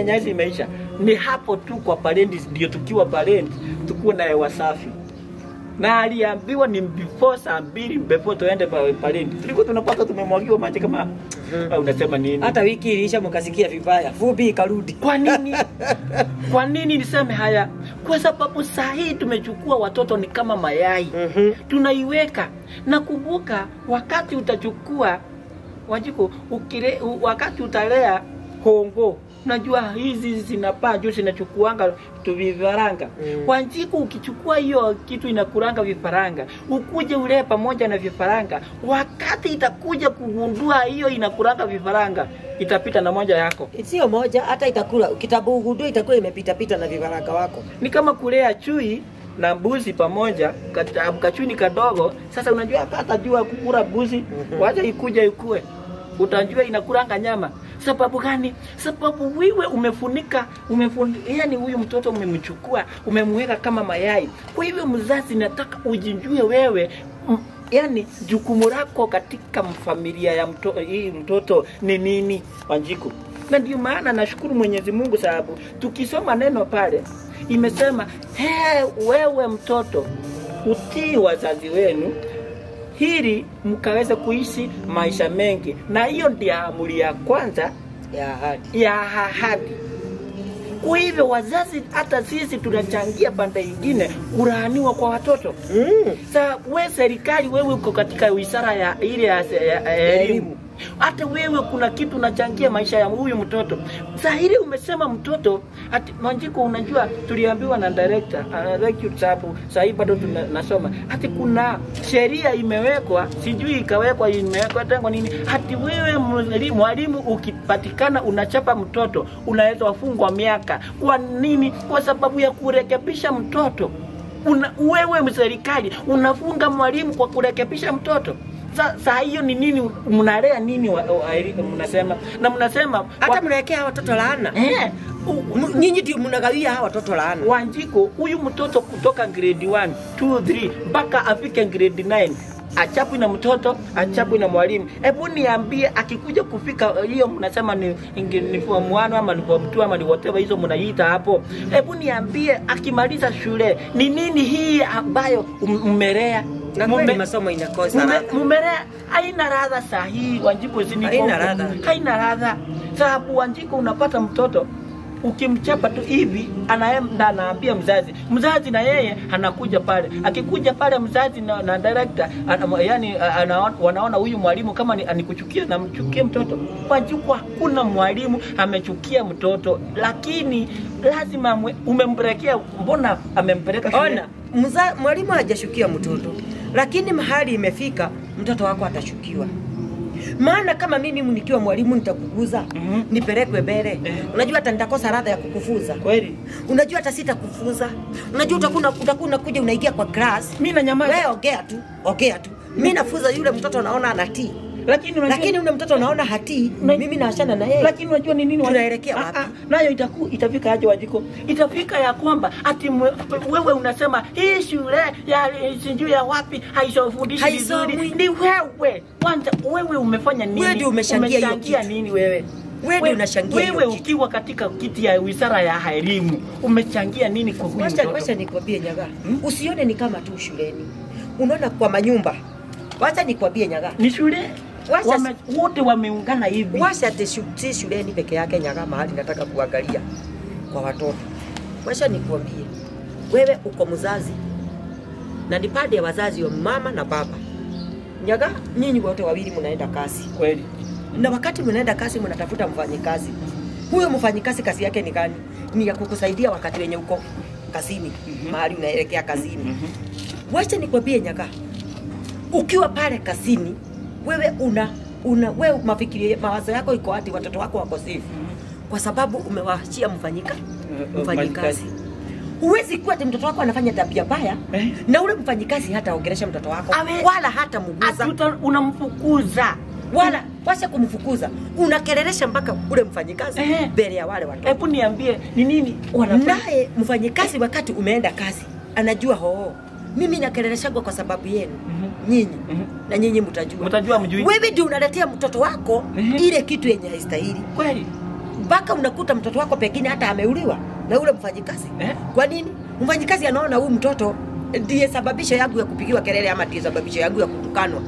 Nyasi imeisha. Ni hapo tu kwa parents ndio tukiwa parents tukuwe na hewa safi. Na aliambiwa ni before saa 2 before tuende parents. Tulikuwa tunapata tumemwagiwa maji kama unasema nini? Hata wiki iliisha mkasikia vibaya. Vumbi ikarudi. Kwa nini? Kwa nini niseme haya? Kwa sababu saa hii tumechukua watoto ni kama mayai. Tunaiweka. Na kumbuka wakati utachukua Wanjiku, wakati utalea hongo, unajua hizi zinapaa juu zinachukuanga tu vifaranga. Wanjiku, ukichukua hiyo kitu inakuranga vifaranga, ukuje ulee pamoja na vifaranga, wakati itakuja kugundua hiyo inakuranga vifaranga, itapita na moja yako. Sio moja, hata itakula. Ukitagundua itakuwa imepita pita na vifaranga wako. Ni kama kulea chui na mbuzi pamoja, kachui ni kadogo. Sasa unajua hata jua kukula mbuzi, wacha ikuja ikue. Utajua inakulanga nyama. Sababu gani? Sababu wewe umefunika, yani huyu mtoto umemchukua, umemweka kama mayai. Kwa hivyo mzazi, nataka ujijue wewe, yani jukumu lako katika familia ya hii mtoto ni nini, Wanjiku. Na ndio maana nashukuru Mwenyezi Mungu sababu tukisoma neno pale imesema, he, wewe mtoto utii wazazi wenu ili mkaweze kuishi maisha mengi. Na hiyo ndio amri ya kwanza ya ahadi. Kwa hivyo wazazi, hata sisi tunachangia pande nyingine kulaaniwa kwa watoto. Sasa wewe serikali, wewe uko katika wizara ya ile ya elimu, hata wewe kuna kitu unachangia maisha ya huyu mtoto. Sasa hili umesema mtoto ati Wanjiku, unajua tuliambiwa na director, sababu sasa hivi bado tunasoma, ati kuna sheria imewekwa, sijui ikawekwa imewekwa tangu nini, ati wewe mwalimu ukipatikana unachapa mtoto unaweza kufungwa miaka. Kwa nini? Kwa sababu ya kurekebisha mtoto. Wewe serikali unafunga mwalimu kwa kurekebisha mtoto. Saa hiyo ni nini? Mnalea nini mnasema? Na mnasema hata mnawekea hawa watoto laana. Nyinyi ndio mnagawia hawa watoto laana. Wanjiku, huyu mtoto kutoka grade 1, 2, 3 mpaka afike grade 9, achapwi na mtoto, achapwi na mwalimu. Hebu niambie, akikuja kufika hiyo mnasema ni form 1 ama ni form 2 ama ni whatever hizo mnaita hapo. Hebu niambie, akimaliza shule ni nini hii ambayo mmelea? Na kweli masomo inakosa ladha. Mumelea haina ladha sahihi, Wanjiku, haina ladha. Haina ladha. Sababu Wanjiku, unapata mtoto ukimchapa tu hivi anaenda anaambia mzazi. Mzazi na yeye anakuja pale. Akikuja pale mzazi na director yani wanaona huyu mwalimu kama anikuchukia na mchukie mtoto. Wanjiku, hakuna mwalimu amechukia mtoto, lakini lazima umempelekea. Mbona amempeleka shule? Ona, mwalimu hajashukia mtoto, lakini mahali imefika mtoto wako atashukiwa. Maana kama mimi nikiwa mwalimu nitakuguza, nipelekwe mbele. Unajua hata nitakosa ladha ya kukufunza. Kweli. Unajua hata sitakufunza. Unajua utakuwa unakuja unaingia kwa class. Mimi na nyamaza. Wewe ongea tu, ongea tu. Mimi nafunza yule mtoto naona anatii. Lakini yule mtoto naona hatii, mimi naachana na yeye. Lakini unajua ni nini tunaelekea wapi? Nayo itafika aje Wanjiku? Itafika ya kwamba ati wewe unasema hii shule ya sijui ya wapi haisofundishi vizuri. Ni wewe. Kwanza wewe umefanya nini? Wewe ndio umechangia nini wewe? Wewe unachangia hiyo. Wewe ukiwa katika kiti ya wizara ya elimu umechangia nini kwa huyu mtoto? Wacha nikwambie Nyaga. Usione ni kama tu shuleni. Unaona kwa manyumba. Wacha nikwambie Nyaga. Ni shule wote wameungana hivi. Wacha si shuleni peke yake Nyaga, mahali nataka kuangalia kwa watoto. Wacha nikwambie, wewe uko mzazi na ni pande ya wazazi wa mama na baba. Nyaga, nyinyi wote wawili mnaenda kazi. Kweli. Na wakati mnaenda kazi mnatafuta mfanyikazi. Huyo mfanyikazi kazi yake ni gani? Ni ya kukusaidia wakati wenye uko kazini, mahali unaelekea kazini. Wacha nikwambie Nyaga, ukiwa pale kazini wewe wewe mafikiri mawazo yako iko ati watoto wako wako safe. Kwa sababu umewaachia mfanyikazi. Huwezi kuwa ati mtoto wako anafanya tabia mbaya na ule mfanyikazi hata ongelesha mtoto wako wala hata muguza. Unamfukuza. Wala wacha kumfukuza. Unakelelesha mpaka ule mfanyikazi mbele ya wale watoto. Hebu niambie ni nini wanafanya? Naye mfanyikazi wakati umeenda kazi anajua hoo, mimi nakeleleshagwa kwa sababu yenu. Nyinyi na nyinyi mtajua. Mtajua mjui. Wewe ndio unaletea mtoto wako ile kitu yenye haistahili. Kweli. Mpaka unakuta mtoto wako pengine hata ameuliwa na ule mfanyikazi. Eh? Kwa nini? Mfanyikazi anaona huyu mtoto ndiye sababisho yangu ya kupigiwa kelele ama ndiye sababisho yangu ya kutukanwa.